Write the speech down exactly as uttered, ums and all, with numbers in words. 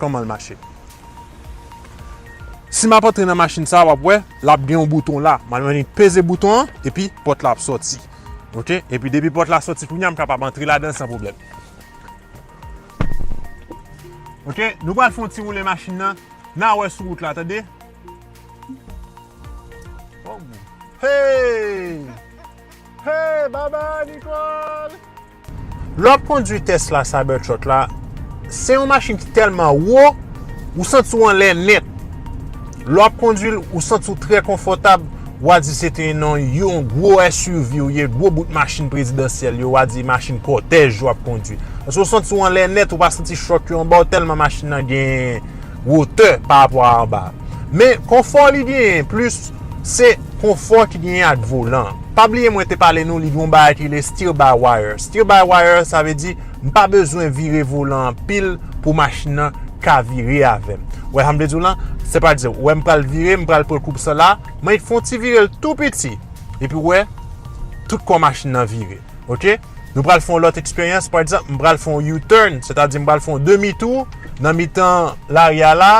kòman l mache. Si m ap antre nan machin sa, w ap wè, l ap gen yon bouton la. M ap annik peze bouton an, epi pòt la ap sòti. Ok? Epi depi pòt la sòti, kounye a m kapab antre ladan l san pwoblèm. Ok? Nou pral fè yon ti woule machin nan. N a wè sou wout la, tande? Hey! Hey, baba Nicole! Lè w ap kondwi Tesla Cybertruck la, se yon machin ki tèlman wo, ou santi w anlè nèt. Lè w ap kondwi l, ou santi w trè konfòtab, w a di se te nan yon gwo S U V ou ye, gwo bout machin prezidansyèl yo, w a di machin kòtèj w ap kondwi. Paske w santi w anlè nèt, ou pa santi chòk yo anba w tèlman machin nan gen wotè pa rapò a anba a. Men, konfò li genyen plis, se konfò ki genyen ak volan an. Pa bliye mwen te pale nou, li gen yon bagay ki rele steer by wire. Steer by wire, sa vle di, m pa bezwen vire volan anpil pou machin nan ka vire avè m. Wè sa m vle di w lan? Se pa di, wè m pral vire, m pral pran koup sa la, mwen fè yon ti vire l tou piti. Epi wè, tout kò machin nan vire. Ok? Nou pral fè yon lòt eksperyans, pa egzanp, m pral fè yon U-turn, sètadi m pral fè yon demi tou nan mitan lari a la,